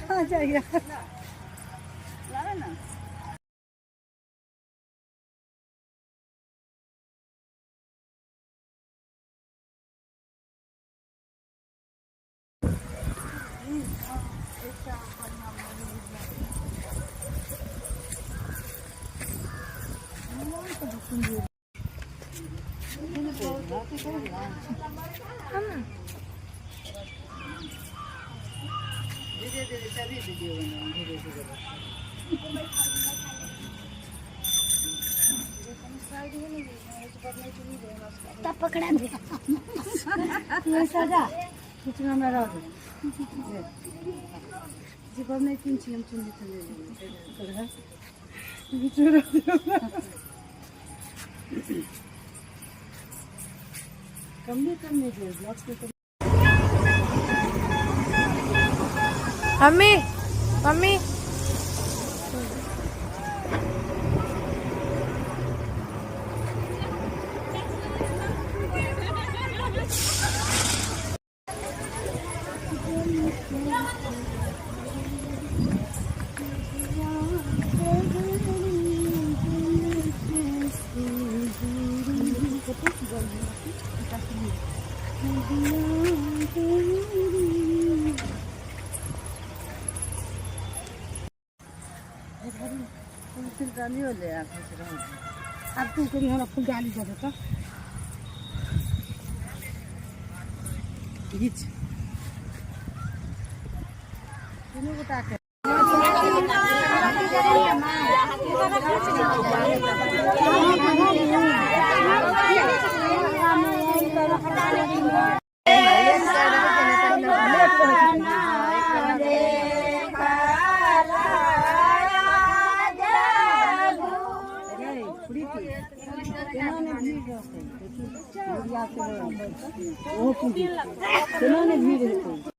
कहाँ जाइए? धीरे धीरे चली वीडियो बनाओ, धीरे धीरे। तब पकड़ा दे। सजा बीचमे हमरा रह दे जे पबनैतिन छी, हम चुन्नी तुन्नी बीचमे रह दे। कम्मे कम्मे दे ब्लॉग्स में। Mummy, mummy. फूल ले आब तू करी, हमरा फूल गाली दे देता। घीच दुनू गोटा के। केना ने भीड़ रहतै? ओहो, केना ने भीड़ हेतै?